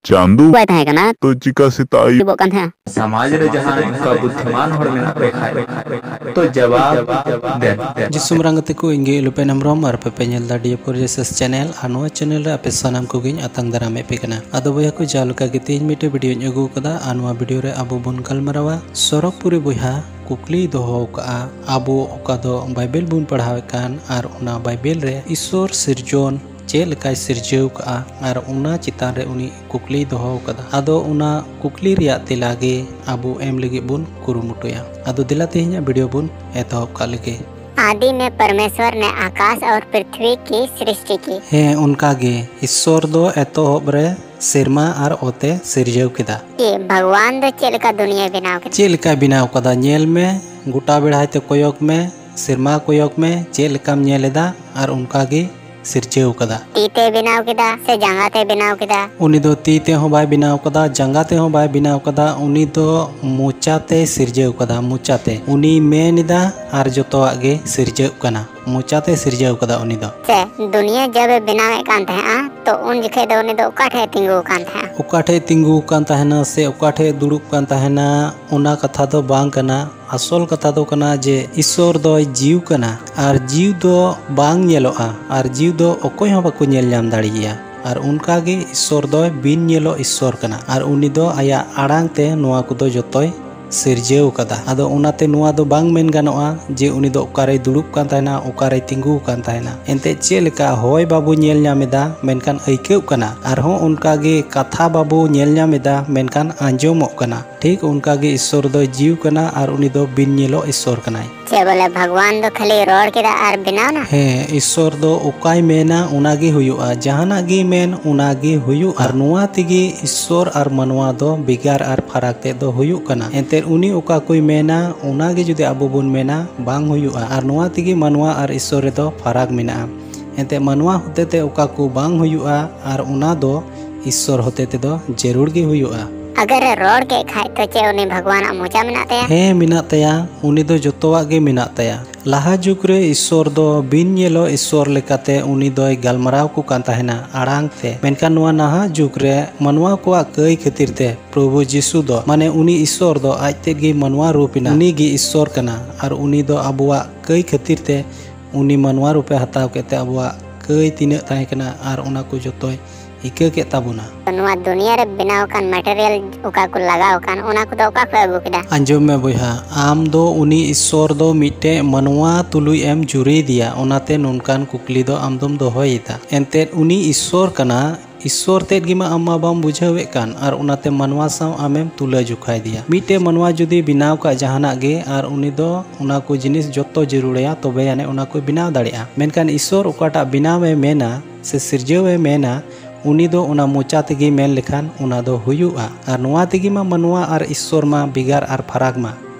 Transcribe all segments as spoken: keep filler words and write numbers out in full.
ᱪᱟᱸᱫᱩ ᱵᱟᱭ ᱛᱟᱦᱮᱸ ᱠᱟᱱᱟ᱾ ᱛᱚ ᱪᱤᱠᱟ ᱥᱮᱛᱟᱜ ᱟᱹᱭᱩᱵᱚᱜ ᱠᱟᱱ ᱛᱟᱦᱮᱸᱜᱼᱟ? ᱥᱚᱢᱟᱡᱽ ᱨᱮ ᱡᱟᱦᱟᱸᱭ ᱚᱱᱠᱟ ᱵᱩᱫᱽᱫᱷᱤᱢᱟᱱ ᱦᱚᱲ ᱢᱮᱱᱟᱜ ᱯᱮ ᱠᱷᱟᱡ, ᱛᱚ ᱡᱟᱣᱟᱵ ᱫᱮᱱ᱾ ᱡᱤᱥᱩ ᱢᱟᱨᱟᱝ ᱜᱟᱛᱮ ᱠᱚ, ᱤᱧ ᱜᱮ ᱤᱞᱩᱯᱮᱱ ᱦᱮᱢᱵᱨᱚᱢ, ᱟᱨ ᱟᱯᱮ ᱯᱮ ᱧᱮᱞ ᱮᱫᱟ ᱰᱤᱭᱮ ᱯᱷᱳᱨ ᱡᱮᱥᱮᱥ ᱪᱮᱱᱮᱞ᱾ ᱟᱨ ᱱᱚᱣᱟ ᱪᱮᱱᱮᱞ ᱨᱮ ᱟᱯᱮ ᱥᱟᱱᱟᱢ ᱠᱚᱜᱮᱧ ᱟᱛᱟᱝ ᱫᱟᱨᱟᱢᱮᱫ ᱯᱮ ᱠᱟᱱᱟ᱾ ᱟᱫᱚ ᱵᱚᱭᱦᱟ ᱠᱚ, ᱡᱟᱦᱟᱸ ᱞᱮᱠᱟ ᱜᱮ ᱛᱮᱦᱮᱧ ᱢᱤᱫᱴᱮᱡ ᱵᱷᱤᱰᱤᱭᱳᱧ ᱟᱹᱜᱩ ᱟᱠᱟᱫᱟ, ᱟᱨ ᱱᱚᱣᱟ ᱵᱷᱤᱰᱤᱭᱳ ᱨᱮ ᱟᱵᱚ ᱵᱚᱱ ᱜᱟᱞᱢᱟᱨᱟᱣᱟ, ᱠᱩᱠᱞᱤᱭ ᱫᱚᱦᱚ ᱟᱠᱟᱫᱼᱟ, ᱟᱵᱚ ᱚᱠᱟ ᱫᱚ ᱵᱟᱭᱵᱮᱞ ᱵᱚᱱ ᱯᱟᱲᱦᱟᱣᱮᱫ ᱠᱟᱱ, ᱟᱨ ᱚᱱᱟ ᱵᱟᱭᱵᱮᱞ ᱨᱮ ᱤᱥᱥᱚᱨ ᱥᱤᱨᱡᱚᱱ ᱪᱮᱫ ᱞᱮᱠᱟᱭ ᱥᱤᱨᱡᱟᱹᱣ ᱠᱟᱜᱼᱟ, ᱟᱨ ᱚᱱᱟ ᱪᱮᱛᱟᱱ ᱨᱮ ᱩᱱᱤ ᱠᱩᱠᱞᱤᱭ ᱫᱚᱦᱚ ᱟᱠᱟᱫᱟ᱾ ᱟᱫᱚ ᱚᱱᱟ ᱠᱩᱠᱞᱤ ᱨᱮᱭᱟᱜ ᱛᱮᱞᱟ ᱜᱮ ᱟᱵᱚ ᱮᱢ ᱞᱟᱹᱜᱤᱫ ᱵᱚᱱ ᱠᱩᱨᱩᱢᱩᱴᱩᱭᱟ᱾ ᱟᱫᱚ ᱫᱮᱞᱟ ᱛᱮᱦᱮᱧᱟᱜ ᱵᱷᱤᱰᱤᱭᱳ ᱵᱚᱱ ᱮᱛᱚᱦᱚᱵ ᱠᱟᱜ ᱞᱮᱜᱮ᱾ आदि में परमेश्वर ने आकाश और पृथ्वी की सृष्टि की। ᱦᱮᱸ, ᱚᱱᱠᱟ ᱜᱮ ᱤᱥᱥᱚᱨ ᱫᱚ ᱮᱛᱚᱦᱚᱵ ᱨᱮ ᱥᱮᱨᱢᱟ ᱟᱨ ᱚᱛᱮ ᱥᱤᱨᱡᱟᱹᱣ ᱠᱮᱫᱟ᱾ कि भगवान ᱫᱚ ᱪᱮᱫ ᱞᱮᱠᱟ ᱫᱩᱱᱤᱭᱟᱹᱭ ᱵᱮᱱᱟᱣ ᱠᱮᱫᱟ? ᱪᱮᱫ ᱞᱮᱠᱟᱭ ᱵᱮᱱᱟᱣ ᱠᱟᱫᱟ? ᱧᱮᱞ ᱢᱮ, ᱜᱚᱴᱟ ᱵᱮᱲᱦᱟᱭ ᱛᱮ ᱠᱚᱭᱚᱜ ᱢᱮ, ᱥᱮᱨᱢᱟ ᱠᱚᱭᱚᱜ ᱢᱮ, ᱪᱮᱫ ᱞᱮᱠᱟᱢ ᱧᱮᱞ ᱮᱫᱟ, ᱟᱨ ᱚᱱᱠᱟ ᱜᱮ ᱥᱤᱨᱡᱟᱹᱣ ᱠᱟᱫᱟ᱾ ᱛᱤ ᱛᱮ ᱵᱮᱱᱟᱣ ᱠᱮᱫᱟ ᱥᱮ ᱡᱟᱸᱜᱟ ᱛᱮ ᱵᱮᱱᱟᱣ ᱠᱮᱫᱟ? ᱩᱱᱤ ᱫᱚ ᱛᱤ ᱛᱮᱦᱚᱸ ᱵᱟᱭ ᱵᱮᱱᱟᱣ ᱠᱟᱫᱟ, ᱡᱟᱸᱜᱟ ᱛᱮᱦᱚᱸ ᱵᱟᱭ ᱵᱮᱱᱟᱣ ᱠᱟᱫᱟ, ᱩᱱᱤ ᱫᱚ ᱢᱚᱪᱟ ᱛᱮᱭ ᱥᱤᱨᱡᱟᱹᱣ ᱠᱟᱫᱟ, ᱢᱚᱪᱟ ᱛᱮ᱾ ᱩᱱᱤᱭ ᱢᱮᱱ ᱮᱫᱟ ᱟᱨ ᱡᱚᱛᱚᱣᱟᱜ ᱜᱮ ᱥᱤᱨᱡᱟᱹᱜ ᱠᱟᱱᱟ, ᱢᱚᱪᱟ ᱛᱮᱭ ᱥᱤᱨᱡᱟᱹᱣ ᱠᱟᱫᱟ ᱩᱱᱤ ᱫᱚ᱾ ᱥᱮ ᱫᱩᱱᱤᱭᱟᱹ ᱡᱟᱵᱮ ᱵᱮᱱᱟᱣᱮᱫ ᱠᱟᱱ ᱛᱟᱦᱮᱸᱜᱼᱟ, ᱛᱚ ᱩᱱ ᱡᱚᱠᱷᱮᱡ ᱫᱚ ᱩᱱᱤ ᱫᱚ ᱚᱠᱟ ᱴᱷᱮᱡ ᱛᱤᱸᱜᱩ ᱟᱠᱟᱱ ᱛᱟᱦᱮᱸᱜᱼᱟ? ᱚᱠᱟ ᱴᱷᱮᱡ ᱛᱤᱸᱜᱩ ᱟᱠᱟᱱ ᱛᱟᱦᱮᱱᱟ ᱥᱮ ᱚᱠᱟ ᱴᱷᱮᱡ ᱫᱩᱲᱩᱵ ᱠᱟᱱ ᱛᱟᱦᱮᱱᱟ, ᱚᱱᱟ ᱠᱟᱛᱷᱟ ᱫᱚ ᱵᱟᱝ ᱠᱟᱱᱟ᱾ ᱟᱥᱚᱞ ᱠᱟᱛᱷᱟ ᱫᱚ ᱠᱟᱱᱟ ᱡᱮ ᱤᱥᱥᱚᱨ ᱫᱚᱭ ᱡᱤᱣᱤ ᱠᱟᱱᱟ, ᱟᱨ ᱡᱤᱣᱤ ᱫᱚ ᱵᱟᱝ ᱧᱮᱞᱚᱜᱼᱟ, ᱟᱨ ᱡᱤᱣᱤ ᱫᱚ ᱚᱠᱚᱭ ᱦᱚᱸ ᱵᱟᱠᱚ ᱧᱮᱞ ᱧᱟᱢ ᱫᱟᱲᱮᱭᱟᱭᱟ᱾ ᱟᱨ ᱚᱱᱠᱟ ᱜᱮ ᱤᱥᱥᱚᱨ ᱫᱚᱭ ᱵᱤᱱ ᱧᱮᱞᱚᱜ ᱤᱥᱥᱚᱨ ᱠᱟᱱᱟ, ᱟᱨ ᱩᱱᱤ ᱫᱚ ᱟᱭᱟᱜ ᱟᱲᱟᱝ ᱛᱮ ᱱᱚᱣᱟ ᱠᱚᱫᱚ ᱡᱚᱛᱚᱭ ᱥᱤᱨᱡᱟᱹᱣ ᱠᱟᱫᱟ᱾ ᱟᱫᱚ ᱚᱱᱟᱛᱮ ᱱᱚᱣᱟ ᱫᱚ ᱵᱟᱝ ᱢᱮᱱ ᱜᱟᱱᱚᱜᱼᱟ ᱡᱮ ᱩᱱᱤ ᱫᱚ ᱚᱠᱟᱨᱮᱭ ᱫᱩᱲᱩᱵ ᱠᱟᱱ ᱛᱟᱦᱮᱱᱟ, ᱚᱠᱟᱨᱮᱭ ᱛᱤᱸᱜᱩ ᱟᱠᱟᱱ ᱛᱟᱦᱮᱱᱟ᱾ ᱮᱱᱛᱮᱫ ᱪᱮᱫ ᱞᱮᱠᱟ ᱦᱚᱭ ᱵᱟᱵᱚ ᱧᱮᱞ ᱧᱟᱢ ᱮᱫᱟ, ᱢᱮᱱᱠᱷᱟᱱ ᱟᱹᱭᱠᱟᱹᱜ ᱠᱟᱱᱟ, ᱟᱨᱦᱚᱸ ᱚᱱᱠᱟ ᱜᱮ ᱠᱟᱛᱷᱟ ᱵᱟᱵᱚ ᱧᱮᱞ ᱧᱟᱢ ᱮᱫᱟ, ᱢᱮᱱᱠᱷᱟᱱ ᱟᱸᱡᱚᱢᱚᱜ ᱠᱟᱱᱟ᱾ ᱴᱷᱤᱠ ᱚᱱᱠᱟ ᱜᱮ ᱤᱥᱥᱚᱨ ᱫᱚᱭ ᱡᱤᱣᱤ ᱠᱟᱱᱟ ᱟᱨ ᱩᱱᱤ ᱫᱚ ᱵᱤᱱ ᱧᱮᱞᱚᱜ ᱤᱥᱥᱚᱨ ᱠᱟᱱᱟᱭ᱾ ᱪᱮᱫ ᱵᱚᱞᱮ ᱵᱷᱟᱜᱽᱣᱟᱱ ᱫᱚ ᱠᱷᱟᱹᱞᱤ ᱨᱚᱲ ᱠᱮᱫᱟ ᱟᱨ ᱵᱮᱱᱟᱣ ᱮᱱᱟ? ᱦᱮᱸ, ᱤᱥᱥᱚᱨ ᱫᱚ ᱚᱠᱟᱭ ᱢᱮᱱᱟ ᱚᱱᱟ ᱜᱮ ᱦᱩᱭᱩᱜᱼᱟ, ᱡᱟᱦᱟᱱᱟᱜ ᱜᱮ ᱢᱮᱱ ᱚᱱᱟ ᱜᱮ ᱦᱩᱭᱩᱜᱼᱟ᱾ ᱟᱨ ᱱᱚᱣᱟ ᱛᱮᱜᱮ ᱤᱥᱥᱚᱨ ᱟᱨ ᱢᱟᱱᱣᱟ ᱫᱚ ᱵᱷᱮᱜᱟᱨ ᱟᱨ ᱯᱷᱟᱨᱟᱠ ᱛᱮᱫ ᱫᱚ ᱦᱩᱭᱩᱜ ᱠᱟᱱᱟ᱾ ᱮᱱᱛᱮᱫ ᱩᱱᱤ ᱚᱠᱟ ᱠᱚᱭ ᱢᱮᱱᱟ ᱚᱱᱟ ᱜᱮ ᱡᱩᱫᱤ ᱟᱵᱚ ᱵᱚᱱ ᱢᱮᱱᱟ, ᱵᱟᱝ ᱦᱩᱭᱩᱜᱼᱟ᱾ ᱟᱨ ᱱᱚᱣᱟ ᱛᱮᱜᱮ ᱢᱟᱱᱣᱟ ᱟᱨ ᱤᱥᱥᱚᱨ ᱨᱮᱫᱚ ᱯᱷᱟᱨᱟᱠ ᱢᱮᱱᱟᱜᱼᱟ᱾ ᱮᱱᱛᱮᱫ ᱢᱟᱱᱣᱟ ᱦᱚᱛᱮᱛᱮ ᱚᱠᱟ ᱠᱚ ᱵᱟᱝ ᱦᱩᱭᱩᱜᱼᱟ, ᱟᱨ ᱚᱱᱟ ᱫᱚ ᱤᱥᱥᱚᱨ ᱦᱚᱛᱮ ᱛᱮᱫᱚ ᱡᱟᱹᱨᱩᱲ ᱜᱮ ᱦᱩᱭᱩᱜᱼᱟ᱾ अगर ᱮ ᱨᱚᱲ ᱠᱮᱫ ᱠᱷᱟᱡ ᱛᱚ ᱪᱮᱫ ᱩᱱᱤ ᱵᱷᱟᱜᱽᱣᱟᱱᱟᱜ ᱢᱚᱪᱟ ᱢᱮᱱᱟᱜ ᱛᱟᱭᱟ? ᱦᱮᱸ, ᱢᱮᱱᱟᱜ ᱛᱟᱭᱟ᱾ ᱩᱱᱤ ᱫᱚ ᱡᱚᱛᱚᱣᱟᱜ ᱜᱮ ᱢᱮᱱᱟᱜ ᱛᱟᱭᱟ᱾ ᱞᱟᱦᱟ ᱡᱩᱜᱽ ᱨᱮ ᱤᱥᱥᱚᱨ ᱫᱚ ᱵᱤᱱ ᱧᱮᱞᱚᱜ ᱤᱥᱥᱚᱨ ᱞᱮᱠᱟᱛᱮ ᱩᱱᱤ ᱫᱚᱭ ᱜᱟᱞᱢᱟᱨᱟᱣ ᱠᱚ ᱠᱟᱱ ᱛᱟᱦᱮᱱᱟ ᱟᱲᱟᱝ ᱛᱮ᱾ ᱢᱮᱱᱠᱷᱟᱱ ᱱᱚᱣᱟ ᱱᱟᱦᱟᱜ ᱡᱩᱜᱽ ᱨᱮ ᱢᱟᱱᱣᱟ ᱠᱚᱣᱟᱜ ᱠᱟᱹᱭ ᱠᱷᱟᱹᱛᱤᱨ ᱛᱮ ᱯᱨᱚᱵᱷᱩ ᱡᱤᱥᱩ ᱫᱚ, ᱢᱟᱱᱮ ᱩᱱᱤ ᱤᱥᱥᱚᱨ ᱫᱚ ᱟᱡ ᱛᱮᱫ ᱜᱮ ᱢᱟᱱᱣᱟ ᱨᱩᱯ ᱮᱱᱟ᱾ ᱩᱱᱤ ᱜᱮ ᱤᱥᱥᱚᱨ ᱠᱟᱱᱟ ᱟᱨ ᱩᱱᱤ ᱫᱚ ᱟᱵᱚᱣᱟᱜ ᱠᱟᱹᱭ ᱠᱷᱟᱹᱛᱤᱨ ᱛᱮ ᱩᱱᱤ ᱢᱟᱱᱣᱟ ᱨᱩᱯᱮ ᱦᱟᱛᱟᱣ ᱠᱮᱫ ᱛᱮ ᱟᱵᱚᱣᱟᱜ ᱠᱟᱹᱭ ᱛᱤᱱᱟᱹᱜ ᱛᱟᱦᱮᱸ ᱠᱟᱱᱟ ᱟᱨ ᱚᱱᱟ ᱠᱚ ᱡᱚᱛᱚᱭ ᱤᱠᱟᱹ ᱠᱮᱫ ᱛᱟᱵᱚᱱᱟ᱾ ᱱᱚᱣᱟ ᱫᱩᱱᱤᱭᱟᱹ ᱨᱮ ᱵᱮᱱᱟᱣ ᱟᱠᱟᱱ ᱢᱟᱴᱮᱨᱤᱭᱟᱞ ᱚᱠᱟ ᱠᱚ ᱞᱟᱜᱟᱣ ᱟᱠᱟᱱ, ᱚᱱᱟ ᱠᱚᱫᱚ ᱚᱠᱟ ᱠᱷᱚᱱ ᱟᱹᱜᱩ ᱠᱮᱫᱟ? ᱟᱸᱡᱚᱢ ᱢᱮ ᱵᱚᱭᱦᱟ, ᱟᱢ ᱫᱚ ᱩᱱᱤ ᱤᱥᱥᱚᱨ ᱫᱚ ᱢᱤᱫᱴᱮᱡ ᱢᱟᱱᱣᱟ ᱛᱩᱞᱩᱡ ᱮᱢ ᱡᱩᱨᱤᱭᱮᱫᱮᱭᱟ, ᱚᱱᱟᱛᱮ ᱱᱚᱝᱠᱟᱱ ᱠᱩᱠᱞᱤ ᱫᱚ ᱟᱢ ᱫᱚᱢ ᱫᱚᱦᱚᱭᱮᱫᱟ᱾ ᱮᱱᱛᱮᱫ ᱩᱱᱤ ᱤᱥᱥᱚᱨ ᱠᱟᱱᱟ, ᱤᱥᱥᱚᱨ ᱛᱮᱫ ᱜᱮ ᱢᱟ ᱟᱢ ᱢᱟ ᱵᱟᱢ ᱵᱩᱡᱷᱟᱹᱣᱮᱫ ᱠᱟᱱ, ᱟᱨ ᱚᱱᱟᱛᱮ ᱢᱟᱱᱣᱟ ᱥᱟᱶ ᱟᱢᱮᱢ ᱛᱩᱞᱟᱹ ᱡᱚᱠᱷᱟᱭᱮᱫᱮᱭᱟ᱾ ᱢᱤᱫᱴᱮᱡ ᱢᱟᱱᱣᱟ ᱡᱩᱫᱤ ᱵᱮᱱᱟᱣ ᱠᱟᱜ ᱡᱟᱦᱟᱱᱟᱜ ᱜᱮ ᱟᱨ ᱩᱱᱤ ᱫᱚ ᱚᱱᱟ ᱠᱚ ᱡᱤᱱᱤᱥ ᱡᱚᱛᱚ ᱡᱟᱹᱨᱩᱲᱟᱭᱟ, ᱛᱚᱵᱮ ᱟᱹᱱᱤᱡ ᱚᱱᱟ ᱠᱚᱭ ᱵᱮᱱᱟᱣ ᱫᱟᱲᱮᱭᱟᱜᱼᱟ᱾ ᱢᱮᱱᱠᱷᱟᱱ ᱤᱥᱥᱚᱨ ᱚᱠᱟᱴᱟᱜ ᱵᱮᱱᱟᱣ ᱮ ᱢᱮᱱᱟ ᱥᱮ ᱥᱤᱨᱡᱟᱹᱣ ᱮ ᱢᱮᱱᱟ, ᱩᱱᱤ ᱫᱚ ᱚᱱᱟ ᱢᱚᱪᱟ ᱛᱮᱜᱮ ᱢᱮᱱ ᱞᱮᱠᱷᱟᱱ ᱚᱱᱟ ᱫᱚ ᱦᱩᱭᱩᱜᱼᱟ᱾ ᱟᱨ ᱱᱚᱣᱟ ᱛᱮᱜᱮ ᱢᱟ ᱢᱟᱱᱣᱟ ᱟᱨ ᱤᱥᱥᱚᱨ ᱢᱟ ᱵᱷᱮᱜᱟᱨ ᱟᱨ ᱯᱷᱟᱨᱟᱠ ᱢᱟ᱾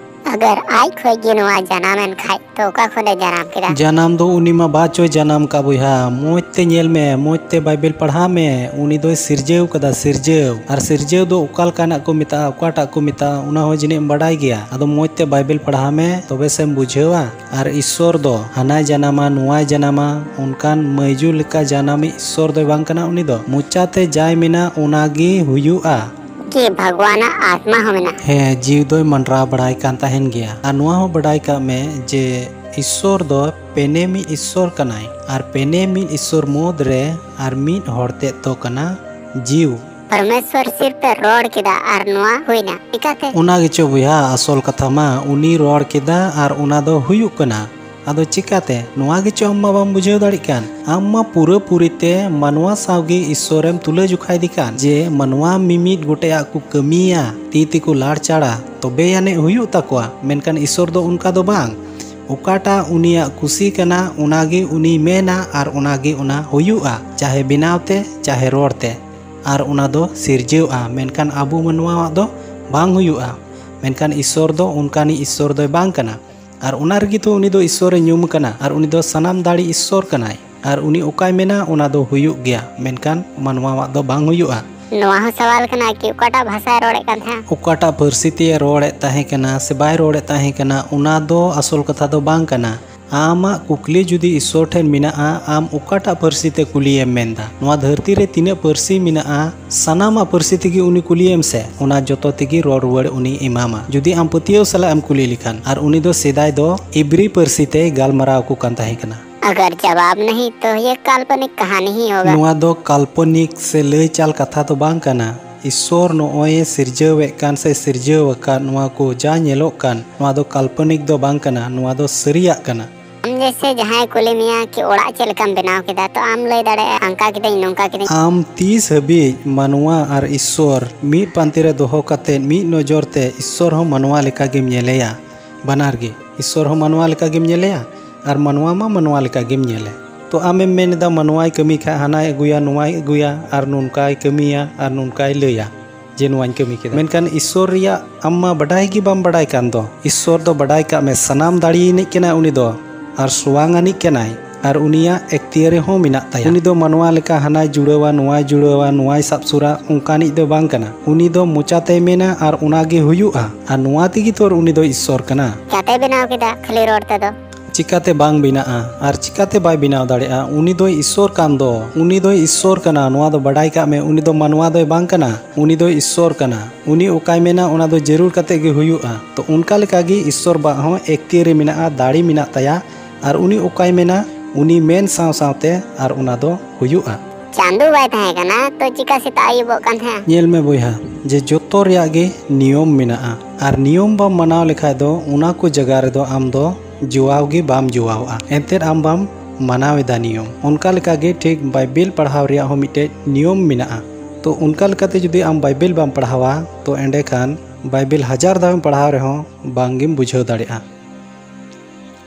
ᱟᱜᱟᱨ ᱟᱡ ᱠᱷᱚᱡ ᱜᱮ ᱱᱚᱣᱟ ᱡᱟᱱᱟᱢ ᱮᱱ ᱠᱷᱟᱡ, ᱛᱚ ᱚᱠᱟ ᱠᱷᱚᱱ ᱮ ᱡᱟᱱᱟᱢ ᱠᱮᱫᱟ? ᱡᱟᱱᱟᱢ ᱫᱚ ᱩᱱᱤ ᱢᱟ ᱵᱟᱪᱚᱭ ᱡᱟᱱᱟᱢ ᱠᱟᱜ ᱵᱚᱭᱦᱟ᱾ ᱢᱚᱡᱽ ᱛᱮ ᱧᱮᱞ ᱢᱮ, ᱢᱚᱡᱽ ᱛᱮ ᱵᱟᱭᱵᱮᱞ ᱯᱟᱲᱦᱟᱣ ᱢᱮ᱾ ᱩᱱᱤ ᱫᱚᱭ ᱥᱤᱨᱡᱟᱹᱣ ᱠᱟᱫᱟ, ᱥᱤᱨᱡᱟᱹᱣ᱾ ᱟᱨ ᱥᱤᱨᱡᱟᱹᱣ ᱫᱚ ᱚᱠᱟ ᱞᱮᱠᱟᱱᱟᱜ ᱠᱚ ᱢᱮᱛᱟᱜᱼᱟ, ᱚᱠᱟᱴᱟᱜ ᱠᱚ ᱢᱮᱛᱟᱜᱼᱟ, ᱚᱱᱟ ᱦᱚᱸ ᱡᱟᱹᱱᱤᱡ ᱮᱢ ᱵᱟᱰᱟᱭ ᱜᱮᱭᱟ᱾ ᱟᱫᱚ ᱢᱚᱡᱽ ᱛᱮ ᱵᱟᱭᱵᱮᱞ ᱯᱟᱲᱦᱟᱣ ᱢᱮ, ᱛᱚᱵᱮ ᱥᱮᱢ ᱵᱩᱡᱷᱟᱹᱣᱟ᱾ ᱟᱨ ᱤᱥᱥᱚᱨ ᱫᱚ ᱦᱟᱱᱟᱭ ᱡᱟᱱᱟᱢᱟ, ᱱᱚᱣᱟᱭ ᱡᱟᱱᱟᱢᱟ, ᱚᱱᱠᱟᱱ ᱢᱟᱹᱭᱡᱩ ᱞᱮᱠᱟ ᱡᱟᱱᱟᱢᱤᱡ ᱤᱥᱥᱚᱨ ᱫᱚᱭ ᱵᱟᱝ ᱠᱟᱱᱟ᱾ ᱩᱱᱤ ᱫᱚ ᱢᱚᱪᱟ ᱛᱮ ᱡᱟᱭ ᱢᱮᱱᱟ, ᱚᱱᱟ ᱜᱮ ᱦᱩᱭᱩᱜᱼᱟ᱾ ᱠᱤ ᱵᱷᱟᱜᱽᱣᱟᱱᱟᱜ ᱟᱛᱢᱟ ᱦᱚᱸ ᱢᱮᱱᱟᱜᱼᱟ? ᱦᱮᱸ, ᱡᱤᱣᱤ ᱫᱚᱭ ᱢᱟᱸᱰᱨᱟᱣ ᱵᱟᱲᱟᱭ ᱠᱟᱱ ᱛᱟᱦᱮᱱ ᱜᱮᱭᱟ᱾ ᱟᱨ ᱱᱚᱣᱟ ᱦᱚᱸ ᱵᱟᱰᱟᱭ ᱠᱟᱜ ᱢᱮ ᱡᱮ ᱤᱥᱥᱚᱨ ᱫᱚ ᱯᱮᱱᱮ ᱢᱤᱫ ᱤᱥᱥᱚᱨ ᱠᱟᱱᱟᱭ, ᱟᱨ ᱯᱮᱱᱮ ᱢᱤᱫ ᱤᱥᱥᱚᱨ ᱢᱩᱫᱽ ᱨᱮ ᱟᱨ ᱢᱤᱫ ᱦᱚᱲ ᱛᱮᱫ ᱫᱚ ᱠᱟᱱᱟ ᱡᱤᱣ᱾ ᱯᱚᱨᱢᱮᱥᱣᱚᱨ ᱥᱤᱨᱯᱮ ᱨᱚᱲ ᱠᱮᱫᱟ ᱟᱨ ᱱᱚᱣᱟ ᱦᱩᱭᱱᱟ᱾ ᱪᱤᱠᱟᱛᱮ? ᱚᱱᱟ ᱜᱮᱪᱚ ᱵᱚᱭᱦᱟ ᱟᱥᱚᱞ ᱠᱟᱛᱷᱟ ᱢᱟ, ᱩᱱᱤ ᱨᱚᱲ ᱠᱮᱫᱟ ᱟᱨ ᱚᱱᱟ ᱫᱚ ᱦᱩᱭᱩᱜ ᱠᱟᱱᱟ᱾ ᱟᱫᱚ ᱪᱤᱠᱟᱛᱮ? ᱱᱚᱣᱟ ᱜᱮᱪᱚ ᱟᱢ ᱢᱟ ᱵᱟᱢ ᱵᱩᱡᱷᱟᱹᱣ ᱫᱟᱲᱮᱜ ᱠᱟᱱ᱾ ᱟᱢ ᱢᱟ ᱯᱩᱨᱟᱹ ᱯᱩᱨᱤ ᱛᱮ ᱢᱟᱱᱣᱟ ᱥᱟᱶ ᱜᱮ ᱤᱥᱥᱚᱨᱮᱢ ᱛᱩᱞᱟᱹ ᱡᱚᱠᱷᱟᱭ ᱫᱮ ᱠᱟᱱ, ᱡᱮ ᱢᱟᱱᱣᱟ ᱢᱤᱢᱤᱫ ᱜᱚᱴᱮᱡᱟᱜ ᱠᱚ ᱠᱟᱹᱢᱤᱭᱟ, ᱛᱤ ᱛᱮᱠᱚ ᱞᱟᱲ ᱪᱟᱲᱟ, ᱛᱚᱵᱮ ᱟᱹᱱᱤᱡ ᱦᱩᱭᱩᱜ ᱛᱟᱠᱚᱣᱟ᱾ ᱢᱮᱱᱠᱷᱟᱱ ᱤᱥᱥᱚᱨ ᱫᱚ ᱚᱱᱠᱟ ᱫᱚ ᱵᱟᱝ᱾ ᱚᱠᱟᱴᱟᱜ ᱩᱱᱤᱭᱟᱜ ᱠᱩᱥᱤ ᱠᱟᱱᱟ, ᱚᱱᱟ ᱜᱮ ᱩᱱᱤᱭ ᱢᱮᱱᱟ ᱟᱨ ᱚᱱᱟ ᱜᱮ ᱚᱱᱟ ᱦᱩᱭᱩᱜᱼᱟ, ᱪᱟᱦᱮ ᱵᱮᱱᱟᱣ ᱛᱮ, ᱪᱟᱦᱮ ᱨᱚᱲ ᱛᱮ᱾ ᱟᱨ ᱚᱱᱟ ᱫᱚ ᱥᱤᱨᱡᱟᱹᱣᱜᱼᱟ, ᱢᱮᱱᱠᱷᱟᱱ ᱟᱵᱚ ᱢᱟᱱᱣᱟᱣᱟᱜ ᱫᱚ ᱵᱟᱝ ᱦᱩᱭᱩᱜᱼᱟ᱾ ᱢᱮᱱᱠᱷᱟᱱ ᱤᱥᱥᱚᱨ ᱫᱚ ᱚᱱᱠᱟᱱᱤᱡ ᱤᱥᱥᱚᱨ ᱫᱚᱭ ᱵᱟᱝ ᱠᱟᱱᱟ᱾ ᱟᱨ ᱚᱱᱟ ᱨᱮᱜᱮ ᱛᱚ ᱩᱱᱤ ᱫᱚ ᱤᱥᱥᱚᱨᱮ ᱧᱩᱢ ᱠᱟᱱᱟ, ᱟᱨ ᱩᱱᱤ ᱫᱚ ᱥᱟᱱᱟᱢ ᱫᱟᱲᱮ ᱤᱥᱥᱚᱨ ᱠᱟᱱᱟᱭ᱾ ᱟᱨ ᱩᱱᱤ ᱚᱠᱟᱭ ᱢᱮᱱᱟ, ᱚᱱᱟ ᱫᱚ ᱦᱩᱭᱩᱜ ᱜᱮᱭᱟ, ᱢᱮᱱᱠᱷᱟᱱ ᱢᱟᱱᱣᱟᱣᱟᱜ ᱫᱚ ᱵᱟᱝ ᱦᱩᱭᱩᱜᱼᱟ᱾ ᱱᱚᱣᱟ ᱦᱚᱸ ᱥᱟᱣᱟᱞ ᱠᱟᱱᱟ ᱠᱤ ᱚᱠᱟᱴᱟᱜ ᱵᱷᱟᱥᱟᱭ ᱨᱚᱲᱮᱫ ᱠᱟᱱ ᱛᱟᱦᱮᱸᱫ? ᱚᱠᱟᱴᱟᱜ ᱯᱟᱹᱨᱥᱤ ᱛᱮᱭ ᱨᱚᱲᱮᱫ ᱛᱟᱦᱮᱸ ᱠᱟᱱᱟ ᱥᱮ ᱵᱟᱭ ᱨᱚᱲᱮᱫ ᱛᱟᱦᱮᱸ ᱠᱟᱱᱟ, ᱚᱱᱟ ᱫᱚ ᱟᱥᱚᱞ ᱠᱟᱛᱷᱟ ᱫᱚ ᱵᱟᱝ ᱠᱟᱱᱟ᱾ ᱟᱢᱟᱜ ᱠᱩᱠᱞᱤ ᱡᱩᱫᱤ ᱤᱥᱥᱚᱨ ᱴᱷᱮᱱ ᱢᱮᱱᱟᱜᱼᱟ, ᱟᱢ ᱚᱠᱟᱴᱟᱜ ᱯᱟᱹᱨᱥᱤ ᱛᱮ ᱠᱩᱞᱤᱭᱮᱢ ᱢᱮᱱᱫᱟ? ᱱᱚᱣᱟ ᱫᱷᱟᱹᱨᱛᱤ ᱨᱮ ᱛᱤᱱᱟᱹᱜ ᱯᱟᱹᱨᱥᱤ ᱢᱮᱱᱟᱜᱼᱟ, ᱥᱟᱱᱟᱢᱟᱜ ᱯᱟᱹᱨᱥᱤ ᱛᱮᱜᱮ ᱩᱱᱤ ᱠᱩᱞᱤᱭᱮᱢ ᱥᱮ, ᱚᱱᱟ ᱡᱚᱛᱚ ᱛᱮᱜᱮ ᱨᱚᱲ ᱨᱩᱣᱟᱹᱲ ᱩᱱᱤ ᱮᱢᱟᱢᱟ᱾ ᱡᱩᱫᱤ ᱟᱢ ᱯᱟᱹᱛᱭᱟᱹᱣ ᱥᱟᱞᱟᱜ ᱮᱢ ᱠᱩᱞᱤ ᱞᱮᱠᱷᱟᱱ, ᱟᱨ ᱩᱱᱤ ᱫᱚ ᱥᱮᱫᱟᱭ ᱫᱚ ᱤᱵᱨᱤ ᱯᱟᱹᱨᱥᱤ ᱛᱮᱭ ᱜᱟᱞᱢᱟᱨᱟᱣ ᱟᱠᱚ ᱠᱟᱱ ᱛᱟᱦᱮᱸ ᱠᱟᱱᱟ᱾ अगर जवाब नहीं तो ये काल्पनिक कहानी ही होगा। ᱱᱚᱣᱟ ᱫᱚ ᱠᱟᱞᱯᱚᱱᱤᱠ ᱥᱮ ᱞᱟᱹᱭ ᱪᱟᱞ ᱠᱟᱛᱷᱟ ᱫᱚ ᱵᱟᱝ ᱠᱟᱱᱟ᱾ ᱤᱥᱥᱚᱨ ᱱᱚᱜᱼᱚᱭ ᱮ ᱥᱤᱨᱡᱟᱹᱣᱮᱫ ᱠᱟᱱ ᱥᱮ ᱥᱤᱨᱡᱟᱹᱣ ᱟᱠᱟᱫ ᱱᱚᱣᱟ ᱠᱚ ᱡᱟ ᱧᱮᱞᱚᱜ ᱠᱟᱱ, ᱱᱚᱣᱟ ᱫᱚ ᱠᱟᱞᱯᱚᱱᱤᱠ ᱫᱚ ᱵᱟᱝ ᱠᱟᱱᱟ, ᱱᱚᱣᱟ ᱫᱚ ᱥᱟᱹᱨᱤᱭᱟᱜ ᱠᱟᱱᱟ᱾ ᱟᱢ ᱡᱮᱭᱥᱮ ᱡᱟᱦᱟᱸᱭ ᱠᱩᱞᱤ ᱢᱮᱭᱟ ᱠᱤ ᱚᱲᱟᱜ ᱪᱮᱫ ᱞᱮᱠᱟᱢ ᱵᱮᱱᱟᱣ ᱠᱮᱫᱟ, ᱛᱚ ᱟᱢ ᱞᱟᱹᱭ ᱫᱟᱲᱮᱭᱟᱜᱼᱟ, ᱚᱱᱠᱟ ᱠᱤᱫᱟᱹᱧ, ᱱᱚᱝᱠᱟ ᱠᱤᱫᱟᱹᱧ᱾ ᱟᱢ ᱛᱤᱥ ᱦᱟᱹᱵᱤᱡ ᱢᱟᱱᱣᱟ ᱟᱨ ᱤᱥᱥᱚᱨ ᱢᱤᱫ ᱯᱟᱱᱛᱮ ᱨᱮ ᱫᱚᱦᱚ ᱠᱟᱛᱮ ᱢᱤᱫ ᱱᱚᱡᱚᱨ ᱛᱮ ᱤᱥᱥᱚᱨ ᱦᱚᱸ ᱢᱟᱱᱣᱟ ᱞᱮᱠᱟ ᱜᱮᱢ ᱧᱮᱞᱮᱭᱟ? ᱵᱟᱱᱟᱨ ᱜᱮ, ᱤᱥᱥᱚᱨ ᱦᱚᱸ ᱢᱟᱱᱣᱟ ᱞᱮᱠᱟ ᱜᱮᱢ ᱧᱮᱞᱮᱭᱟ ᱟᱨ ᱢᱟᱱᱣᱟ ᱢᱟ ᱢᱟᱱᱣᱟ ᱞᱮᱠᱟ ᱜᱮᱢ ᱧᱮᱞᱮ᱾ ᱛᱚ ᱟᱢᱮᱢ ᱢᱮᱱ ᱮᱫᱟ ᱢᱟᱱᱣᱟᱭ ᱠᱟᱹᱢᱤ ᱠᱷᱟᱡ ᱦᱟᱱᱟᱭ ᱟᱹᱜᱩᱭᱟ, ᱱᱚᱣᱟᱭ ᱟᱹᱜᱩᱭᱟ ᱟᱨ ᱱᱚᱝᱠᱟᱭ ᱠᱟᱹᱢᱤᱭᱟ ᱟᱨ ᱱᱚᱝᱠᱟᱭ ᱞᱟᱹᱭᱟ ᱡᱮ ᱱᱚᱣᱟᱧ ᱠᱟᱹᱢᱤ ᱠᱮᱫᱟ᱾ ᱢᱮᱱᱠᱷᱟᱱ ᱤᱥᱥᱚᱨ ᱨᱮᱭᱟᱜ ᱟᱢ ᱢᱟ ᱵᱟᱰᱟᱭ ᱜᱮ ᱵᱟᱢ ᱵᱟᱰᱟᱭ ᱠᱟᱱ ᱫᱚ᱾ ᱤᱥᱥᱚᱨ ᱫᱚ ᱵᱟᱰᱟᱭ ᱠᱟᱜ ᱢᱮ, ᱥᱟᱱᱟᱢ ᱫᱟᱲᱮᱭᱟᱱᱤᱡ ᱠᱟᱱᱟᱭ ᱩᱱᱤ ᱫᱚ, ᱟᱨ ᱥᱚᱣᱟᱝ ᱟᱱᱤᱡ ᱠᱟᱱᱟᱭ, ᱟᱨ ᱩᱱᱤᱭᱟᱜ ᱮᱠᱛᱤᱭᱟᱹᱨᱤ ᱦᱚᱸ ᱢᱮᱱᱟᱜ ᱛᱟᱭᱟ᱾ ᱩᱱᱤ ᱫᱚ ᱢᱟᱱᱣᱟ ᱞᱮᱠᱟ ᱦᱟᱱᱟᱭ ᱡᱩᱲᱟᱹᱣᱟ, ᱱᱚᱣᱟᱭ ᱡᱩᱲᱟᱹᱣᱟ, ᱱᱚᱣᱟᱭ ᱥᱟᱵ ᱥᱩᱨᱟ, ᱚᱱᱠᱟᱱᱤᱡ ᱫᱚ ᱵᱟᱝ ᱠᱟᱱᱟ᱾ ᱩᱱᱤ ᱫᱚ ᱢᱚᱪᱟᱛᱮᱭ ᱢᱮᱱᱟ ᱟᱨ ᱚᱱᱟ ᱜᱮ ᱦᱩᱭᱩᱜᱼᱟ, ᱟᱨ ᱱᱚᱣᱟ ᱛᱮᱜᱮ ᱛᱚ ᱩᱱᱤ ᱫᱚ ᱤᱥᱥᱚᱨ ᱠᱟᱱᱟ᱾ ᱪᱤᱠᱟᱛᱮ ᱵᱮᱱᱟᱣ ᱠᱮᱫᱟ ᱠᱷᱟᱹᱞᱤ ᱨᱚᱲ ᱛᱮᱫᱚ? ᱪᱤᱠᱟᱛᱮ ᱵᱟᱝ ᱵᱮᱱᱟᱜᱼᱟ ᱟᱨ ᱪᱤᱠᱟᱛᱮ ᱵᱟᱭ ᱵᱮᱱᱟᱣ ᱫᱟᱲᱮᱭᱟᱜᱼᱟ? ᱩᱱᱤ ᱫᱚᱭ ᱤᱥᱥᱚᱨ ᱠᱟᱱ ᱫᱚ, ᱩᱱᱤ ᱫᱚᱭ ᱤᱥᱥᱚᱨ ᱠᱟᱱᱟ, ᱱᱚᱣᱟ ᱫᱚ ᱵᱟᱰᱟᱭ ᱠᱟᱜ ᱢᱮ᱾ ᱩᱱᱤ ᱫᱚ ᱢᱟᱱᱣᱟ ᱫᱚᱭ ᱵᱟᱝ ᱠᱟᱱᱟ, ᱩᱱᱤ ᱫᱚᱭ ᱤᱥᱥᱚᱨ ᱠᱟᱱᱟ᱾ ᱩᱱᱤ ᱚᱠᱟᱭ ᱢᱮᱱᱟ ᱚᱱᱟ ᱫᱚ ᱡᱟᱹᱨᱩᱲ ᱠᱟᱛᱮ ᱜᱮ ᱦᱩᱭᱩᱜᱼᱟ᱾ ᱛᱚ ᱚᱱᱠᱟ ᱞᱮᱠᱟ ᱜᱮ ᱤᱥᱥᱚᱨ ᱵᱟᱜ ᱦᱚᱸ ᱮᱠᱛᱤᱭᱟᱹᱨᱤ ᱢᱮᱱᱟᱜᱼᱟ, ᱫᱟᱲᱮ ᱢᱮᱱᱟᱜ ᱛᱟᱭᱟ, ᱟᱨ ᱩᱱᱤ ᱚᱠᱟᱭ ᱢᱮᱱᱟ ᱩᱱᱤ ᱢᱮᱱ ᱥᱟᱶ ᱥᱟᱶᱛᱮ ᱟᱨ ᱚᱱᱟ ᱫᱚ ᱦᱩᱭᱩᱜᱼᱟ᱾ ᱪᱟᱸᱫᱚ ᱵᱟᱭ ᱛᱟᱦᱮᱸ ᱠᱟᱱᱟ ᱛᱚ ᱪᱤᱠᱟ ᱥᱮᱛᱟᱜ ᱟᱹᱭᱩᱵᱚᱜ ᱠᱟᱱ ᱛᱟᱦᱮᱸᱫ? ᱧᱮᱞ ᱢᱮ ᱵᱚᱭᱦᱟ, ᱡᱮ ᱡᱚᱛᱚ ᱨᱮᱭᱟᱜ ᱜᱮ ᱱᱤᱭᱚᱢ ᱢᱮᱱᱟᱜᱼᱟ, ᱟᱨ ᱱᱤᱭᱚᱢ ᱵᱟᱢ ᱢᱟᱱᱟᱣ ᱞᱮᱠᱷᱟᱡ ᱫᱚ ᱚᱱᱟ ᱠᱚ ᱡᱟᱭᱜᱟ ᱨᱮᱫᱚ ᱟᱢ ᱫᱚ ᱡᱚᱣᱟᱣ ᱜᱮ ᱵᱟᱢ ᱡᱚᱣᱟᱣᱚᱜᱼᱟ᱾ ᱮᱱᱛᱮᱫ ᱟᱢ ᱵᱟᱢ ᱢᱟᱱᱟᱣ ᱮᱫᱟ ᱱᱤᱭᱚᱢ᱾ ᱚᱱᱠᱟ ᱞᱮᱠᱟ ᱜᱮ ᱴᱷᱤᱠ ᱵᱟᱭᱵᱮᱞ ᱯᱟᱲᱦᱟᱣ ᱨᱮᱭᱟᱜ ᱦᱚᱸ ᱢᱤᱫᱴᱮᱡ ᱱᱤᱭᱚᱢ ᱢᱮᱱᱟᱜᱼᱟ᱾ ᱛᱚ ᱚᱱᱠᱟ ᱞᱮᱠᱟᱛᱮ ᱡᱩᱫᱤ ᱟᱢ ᱵᱟᱭᱵᱮᱞ ᱵᱟᱢ ᱯᱟᱲᱦᱟᱣᱟ, ᱛᱚ ᱮᱸᱰᱮᱠᱷᱟᱱ ᱵᱟᱭᱵᱮᱞ ᱦᱟᱡᱟᱨ ᱫᱷᱟᱣᱮᱢ ᱯᱟᱲᱦᱟᱣ ᱨᱮᱦᱚᱸ ᱵᱟᱝ ᱜᱮᱢ ᱵᱩᱡᱷᱟᱹᱣ ᱫᱟᱲᱮᱭᱟᱜᱼᱟ᱾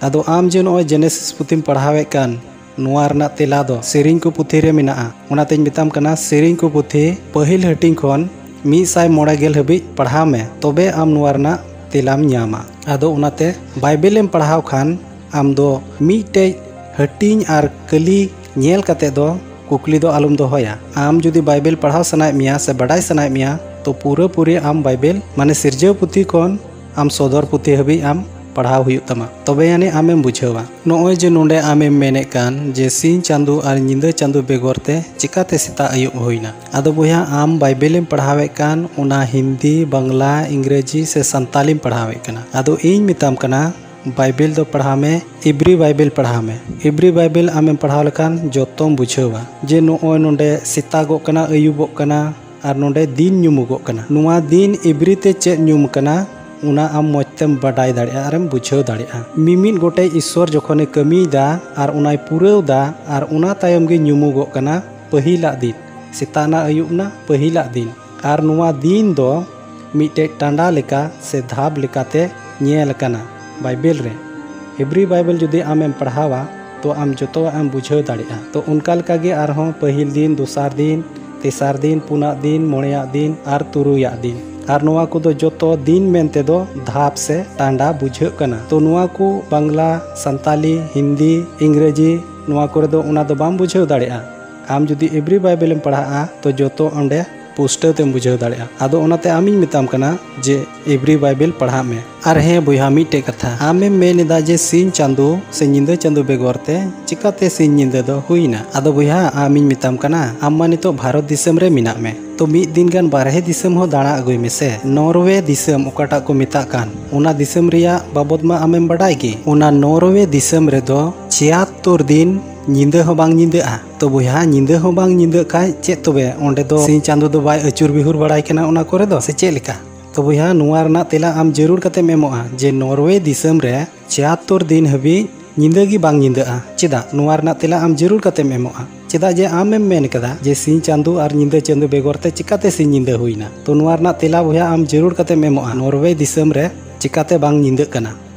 ᱟᱫᱚ ᱟᱢ ᱡᱮ ᱱᱚᱜᱼᱚᱭ ᱡᱮᱱᱮᱥᱤᱥ ᱯᱩᱛᱷᱤᱢ ᱯᱟᱲᱦᱟᱣᱮᱫ ᱠᱟᱱ, ᱱᱚᱣᱟ ᱨᱮᱱᱟᱜ ᱛᱮᱞᱟ ᱫᱚ ᱥᱮᱨᱮᱧ ᱠᱚ ᱯᱩᱛᱷᱤ ᱨᱮ ᱢᱮᱱᱟᱜᱼᱟ᱾ ᱚᱱᱟᱛᱮᱧ ᱢᱮᱛᱟᱢ ᱠᱟᱱᱟ, ᱥᱮᱨᱮᱧ ᱠᱚ ᱯᱩᱛᱷᱤ ᱯᱟᱹᱦᱤᱞ ᱦᱟᱹᱴᱤᱧ ᱠᱷᱚᱱ ᱢᱤᱫ ᱥᱟᱭ ᱢᱚᱬᱮ ᱜᱮᱞ ᱦᱟᱹᱵᱤᱡ ᱯᱟᱲᱦᱟᱣ ᱢᱮ, ᱛᱚᱵᱮ ᱟᱢ ᱱᱚᱣᱟ ᱨᱮᱱᱟᱜ ᱛᱮᱞᱟᱢ ᱧᱟᱢᱟ᱾ ᱟᱫᱚ ᱚᱱᱟᱛᱮ ᱵᱟᱭᱵᱮᱞᱮᱢ ᱯᱟᱲᱦᱟᱣ ᱠᱷᱟᱱ ᱟᱢ ᱫᱚ ᱢᱤᱫᱴᱮᱡ ᱦᱟᱹᱴᱤᱧ ᱟᱨ ᱠᱟᱹᱞᱤ ᱧᱮᱞ ᱠᱟᱛᱮ ᱫᱚ ᱠᱩᱠᱞᱤ ᱫᱚ ᱟᱞᱚᱢ ᱫᱚᱦᱚᱭᱟ᱾ ᱟᱢ ᱡᱩᱫᱤ ᱵᱟᱭᱵᱮᱞ ᱯᱟᱲᱦᱟᱣ ᱥᱟᱱᱟᱭᱮᱫ ᱢᱮᱭᱟ ᱥᱮ ᱵᱟᱰᱟᱭ ᱥᱟᱱᱟᱭᱮᱫ ᱢᱮᱭᱟ, ᱛᱚ ᱯᱩᱨᱟᱹᱯᱩᱨᱤ ᱟᱢ ᱵᱟᱭᱵᱮᱞ, ᱢᱟᱱᱮ ᱥᱤᱨᱡᱟᱹᱣ ᱯᱩᱛᱷᱤ ᱠᱷᱚᱱ ᱟᱢ ᱥᱚᱫᱚᱨ ᱯᱩᱛᱷᱤ ᱦᱟᱹᱵᱤᱡ ᱟᱢ ᱯᱟᱲᱦᱟᱣ ᱦᱩᱭᱩᱜ ᱛᱟᱢᱟ, ᱛᱚᱵᱮ ᱟᱹᱱᱤᱡ ᱟᱢᱮᱢ ᱵᱩᱡᱷᱟᱹᱣᱟ᱾ ᱱᱚᱜᱼᱚᱭ ᱡᱮ ᱱᱚᱰᱮ ᱟᱢᱮᱢ ᱢᱮᱱᱮᱫ ᱠᱟᱱ ᱡᱮ ᱥᱤᱧ ᱪᱟᱸᱫᱚ ᱟᱨ ᱧᱤᱫᱟᱹ ᱪᱟᱸᱫᱚ ᱵᱮᱜᱚᱨ ᱛᱮ ᱪᱤᱠᱟᱛᱮ ᱥᱮᱛᱟᱜ ᱟᱹᱭᱩᱵ ᱦᱩᱭᱱᱟ? ᱟᱫᱚ ᱵᱚᱭᱦᱟ, ᱟᱢ ᱵᱟᱭᱵᱮᱞᱮᱢ ᱯᱟᱲᱦᱟᱣᱮᱫ ᱠᱟᱱ, ᱚᱱᱟ ᱦᱤᱱᱫᱤ, ᱵᱟᱝᱞᱟ, ᱤᱝᱨᱮᱡᱤ ᱥᱮ ᱥᱟᱱᱛᱟᱞᱤᱢ ᱯᱟᱲᱦᱟᱣᱮᱫ ᱠᱟᱱᱟ᱾ ᱟᱫᱚ ᱤᱧ ᱢᱮᱛᱟᱢ ᱠᱟᱱᱟ, ᱵᱟᱭᱵᱮᱞ ᱫᱚ ᱯᱟᱲᱦᱟᱣ ᱢᱮ, ᱤᱵᱨᱤ ᱵᱟᱭᱵᱮᱞ ᱯᱟᱲᱦᱟᱣ ᱢᱮ᱾ ᱤᱵᱨᱤ ᱵᱟᱭᱵᱮᱞ ᱟᱢᱮᱢ ᱯᱟᱲᱦᱟᱣ ᱞᱮᱠᱷᱟᱱ ᱡᱚᱛᱚᱢ ᱵᱩᱡᱷᱟᱹᱣᱟ ᱡᱮ ᱱᱚᱜᱼᱚᱭ ᱱᱚᱰᱮ ᱥᱮᱛᱟᱜᱚᱜ ᱠᱟᱱᱟ, ᱟᱹᱭᱩᱵᱚᱜ ᱠᱟᱱᱟ, ᱟᱨ ᱱᱚᱰᱮ ᱫᱤᱱ ᱧᱩᱢᱩᱜᱚᱜ ᱠᱟᱱᱟ᱾ ᱱᱚᱣᱟ ᱫᱤᱱ ᱤᱵᱨᱤ ᱛᱮ ᱪᱮᱫ ᱧᱩᱢ ᱠᱟᱱᱟ, ᱚᱱᱟ ᱟᱢ ᱢᱚᱡᱽ ᱛᱮᱢ ᱵᱟᱰᱟᱭ ᱫᱟᱲᱮᱭᱟᱜᱼᱟ ᱟᱨᱮᱢ ᱵᱩᱡᱷᱟᱹᱣ ᱫᱟᱲᱮᱭᱟᱜᱼᱟ᱾ ᱢᱤᱢᱤᱫ ᱜᱚᱴᱮᱡ ᱤᱥᱥᱚᱨ ᱡᱚᱠᱷᱚᱱᱮ ᱠᱟᱹᱢᱤᱭᱮᱫᱟ ᱟᱨ ᱚᱱᱟᱭ ᱯᱩᱨᱟᱹᱣ ᱫᱟ, ᱟᱨ ᱚᱱᱟ ᱛᱟᱭᱚᱢ ᱜᱮ ᱧᱩᱢᱩᱜᱚᱜ ᱠᱟᱱᱟ ᱯᱟᱹᱦᱤᱞᱟᱜ ᱫᱤᱱ᱾ ᱥᱮᱛᱟᱜ ᱱᱟ ᱟᱹᱭᱩᱵ ᱱᱟ, ᱯᱟᱹᱦᱤᱞᱟᱜ ᱫᱤᱱ᱾ ᱟᱨ ᱱᱚᱣᱟ ᱫᱤᱱ ᱫᱚ ᱢᱤᱫᱴᱮᱡ ᱴᱟᱸᱰᱟ ᱞᱮᱠᱟ ᱥᱮ ᱫᱷᱟᱯ ᱞᱮᱠᱟᱛᱮ ᱧᱮᱞ ᱟᱠᱟᱱᱟ ᱵᱟᱭᱵᱮᱞ ᱨᱮ᱾ ᱦᱤᱵᱨᱤ ᱵᱟᱭᱵᱮᱞ ᱡᱩᱫᱤ ᱟᱢᱮᱢ ᱯᱟᱲᱦᱟᱣᱟ, ᱛᱚ ᱟᱢ ᱡᱚᱛᱚᱣᱟᱜ ᱮᱢ ᱵᱩᱡᱷᱟᱹᱣ ᱫᱟᱲᱮᱭᱟᱜᱼᱟ᱾ ᱛᱚ ᱚᱱᱠᱟ ᱞᱮᱠᱟᱜᱮ ᱟᱨᱦᱚᱸ ᱯᱟᱹᱦᱤᱞ ᱫᱤᱱ, ᱫᱚᱥᱟᱨ ᱫᱤᱱ, ᱛᱮᱥᱟᱨ ᱫᱤᱱ, ᱯᱩᱱᱟᱜ ᱫᱤᱱ, ᱢᱚᱬᱮᱭᱟᱜ ᱫᱤᱱ ᱟᱨ ᱛᱩᱨᱩᱭᱟᱜ ᱫᱤᱱ᱾ ᱟᱨ ᱱᱚᱣᱟ ᱠᱚᱫᱚ ᱡᱚᱛᱚ ᱫᱤᱱ ᱢᱮᱱᱛᱮ ᱫᱚ ᱫᱷᱟᱯ ᱥᱮ ᱴᱟᱸᱰᱟ ᱵᱩᱡᱷᱟᱹᱜ ᱠᱟᱱᱟ᱾ ᱛᱚ ᱱᱚᱣᱟ ᱠᱚ ᱵᱟᱝᱞᱟ, ᱥᱟᱱᱛᱟᱞᱤ, ᱦᱤᱱᱫᱤ, ᱤᱝᱨᱮᱡᱤ, ᱱᱚᱣᱟ ᱠᱚᱨᱮ ᱫᱚ ᱚᱱᱟ ᱫᱚ ᱵᱟᱢ ᱵᱩᱡᱷᱟᱹᱣ ᱫᱟᱲᱮᱭᱟᱜᱼᱟ᱾ ᱟᱢ ᱡᱩᱫᱤ ᱤᱵᱨᱤ ᱵᱟᱭᱵᱮᱞᱮᱢ ᱯᱟᱲᱦᱟᱜᱼᱟ, ᱛᱚ ᱡᱚᱛᱚ ᱚᱸᱰᱮ ᱯᱩᱥᱴᱟᱹᱣ ᱛᱮᱢ ᱵᱩᱡᱷᱟᱹᱣ ᱫᱟᱲᱮᱭᱟᱜᱼᱟ᱾ ᱟᱫᱚ ᱚᱱᱟᱛᱮ ᱟᱢᱤᱧ ᱢᱮᱛᱟᱢ ᱠᱟᱱᱟ ᱡᱮ ᱤᱵᱨᱤ ᱵᱟᱭᱵᱮᱞ ᱯᱟᱲᱦᱟᱜ ᱢᱮ᱾ ᱟᱨ ᱦᱮᱸ ᱵᱚᱭᱦᱟ, ᱢᱤᱫᱴᱮᱡ ᱠᱟᱛᱷᱟ, ᱟᱢᱮᱢ ᱢᱮᱱ ᱮᱫᱟ ᱡᱮ ᱥᱤᱧ ᱪᱟᱸᱫᱚ ᱥᱮ ᱧᱤᱫᱟᱹ ᱪᱟᱸᱫᱚ ᱵᱮᱜᱚᱨ ᱛᱮ ᱪᱤᱠᱟᱛᱮ ᱥᱤᱧ ᱧᱤᱫᱟᱹ ᱫᱚ ᱦᱩᱭᱱᱟ? ᱟᱫᱚ ᱵᱚᱭᱦᱟ, ᱟᱢᱤᱧ ᱢᱮᱛᱟᱢ ᱠᱟᱱᱟ, ᱟᱢ ᱢᱟ ᱱᱤᱛᱚᱜ ᱵᱷᱟᱨᱚᱛ ᱫᱤᱥᱚᱢ ᱨᱮ ᱢᱮᱱᱟᱜ ᱢᱮ, ᱛᱚ ᱢᱤᱫ ᱫᱤᱱ ᱜᱟᱱ ᱵᱟᱨᱦᱮ ᱫᱤᱥᱚᱢ ᱦᱚᱸ ᱫᱟᱬᱟ ᱟᱹᱜᱩᱭ ᱢᱮᱥᱮ᱾ ᱱᱚᱨᱣᱮ ᱫᱤᱥᱚᱢ ᱚᱠᱟᱴᱟᱜ ᱠᱚ ᱢᱮᱛᱟᱜ ᱠᱟᱱ, ᱚᱱᱟ ᱫᱤᱥᱚᱢ ᱨᱮᱭᱟᱜ ᱵᱟᱵᱚᱫ ᱢᱟ ᱟᱢᱮᱢ ᱵᱟᱰᱟᱭ ᱜᱮ᱾ ᱚᱱᱟ ᱱᱚᱨᱣᱮ ᱫᱤᱥᱚᱢ ᱨᱮᱫᱚ ᱪᱷᱤᱭᱟᱛᱛᱳᱨ ᱫᱤᱱ ᱧᱤᱫᱟᱹ ᱦᱚᱸ ᱵᱟᱝ ᱧᱤᱫᱟᱹᱜᱼᱟ᱾ ᱛᱚ ᱵᱚᱭᱦᱟ, ᱧᱤᱫᱟᱹ ᱦᱚᱸ ᱵᱟᱝ ᱧᱤᱫᱟᱹᱜ ᱠᱷᱟᱡ ᱪᱮᱫ ᱛᱚᱵᱮ? ᱚᱸᱰᱮ ᱫᱚ ᱥᱤᱧ ᱪᱟᱸᱫᱚ ᱫᱚ ᱵᱟᱭ ᱟᱹᱪᱩᱨ ᱵᱤᱦᱩᱨ ᱵᱟᱲᱟᱭ ᱠᱟᱱᱟ ᱚᱱᱟ ᱠᱚᱨᱮ ᱫᱚ, ᱥᱮ ᱪᱮᱫ ᱞᱮᱠᱟ? ᱛᱚ ᱵᱚᱭᱦᱟ, ᱱᱚᱣᱟ ᱨᱮᱱᱟᱜ ᱛᱮᱞᱟ ᱟᱢ ᱡᱟᱹᱨᱩᱲ ᱠᱟᱛᱮᱢ ᱮᱢᱚᱜᱼᱟ ᱡᱮ ᱱᱚᱨᱣᱮ ᱫᱤᱥᱚᱢ ᱨᱮ ᱪᱷᱤᱭᱟᱛᱛᱳᱨ ᱫᱤᱱ ᱦᱟᱹᱵᱤᱡ ᱧᱤᱫᱟᱹ ᱜᱮ ᱵᱟᱝ ᱧᱤᱫᱟᱹᱜᱼᱟ᱾ ᱪᱮᱫᱟᱜ? ᱱᱚᱣᱟ ᱨᱮᱱᱟᱜ ᱛᱮᱞᱟ ᱟᱢ ᱡᱟᱹᱨᱩᱲ ᱠᱟᱛᱮᱢ ᱮᱢᱚᱜᱼᱟ᱾ ᱪᱮᱫᱟᱜ ᱡᱮ ᱟᱢᱮᱢ ᱢᱮᱱ ᱠᱟᱫᱟ ᱡᱮ ᱥᱤᱧ ᱪᱟᱸᱫᱚ ᱟᱨ ᱧᱤᱫᱟᱹ ᱪᱟᱸᱫᱚ ᱵᱮᱜᱚᱨ ᱛᱮ ᱪᱤᱠᱟᱛᱮ ᱥᱤᱧ ᱧᱤᱫᱟᱹ ᱦᱩᱭᱱᱟ? ᱛᱚ ᱱᱚᱣᱟ ᱨᱮᱱᱟᱜ ᱛᱮᱞᱟ ᱵᱚᱭᱦᱟ ᱟᱢ ᱡᱟᱹᱨᱩᱲ ᱠᱟᱛᱮᱢ ᱮᱢᱚᱜᱼᱟ, ᱱᱚᱨᱣᱮ ᱫᱤᱥᱚᱢ ᱨᱮ ᱪᱤᱠᱟᱛᱮ ᱵᱟᱝ ᱧᱤᱫᱟᱹᱜ ᱠᱟᱱᱟ᱾